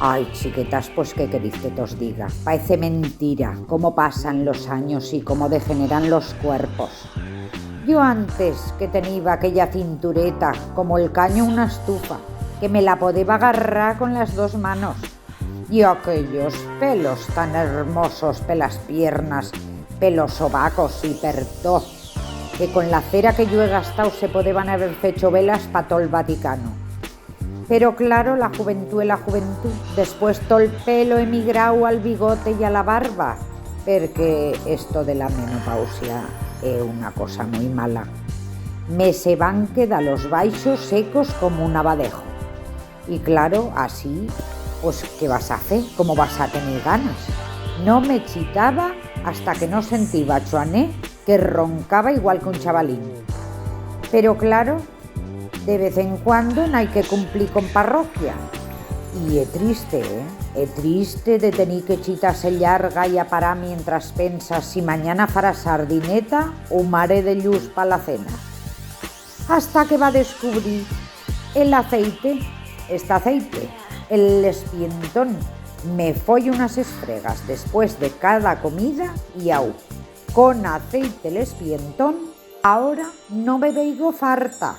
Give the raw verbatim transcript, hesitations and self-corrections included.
Ai, chiquetas, pues qué queriz que tos diga. Paece mentira cómo pasan los anyos y cómo degeneran los cuerpos. Yo antes que teniba aquella cintureta como el canyo una estufa, que me la podeba agarrar con las dos manos. Y aquellos pelos tan hermosos pe las piernas, pe los sobacos y per tot, que con la cera que yo he gastau se podeban haber fecho velas pa tot el Vaticano. Pero claro, la juventut es la juventut. Después tot el pelo emigrau al bigote y a la barba, perque esto de la menopausia es una cosa muy mala. Me se van quedar los baixos secos como un abadejo. Y claro, así, pues, qué vas a fer? Cómo vas a tener ganas? No me chitaba hasta que no sentiba a Chuané que roncaba igual que un chavalín. Pero claro, de vez en cuando n'hai que cumplir con parroquia. Y é triste, eh? É triste de tenir que chitar-se llarga y aparar mientras pensas si mañana farás sardineta u mare de lluz pa la cena. Hasta que va descubrir el aceite, este aceite, el espientón. Me foi unas esfregas después de cada comida y au, con aceite el espientón, ahora no me veigo farta.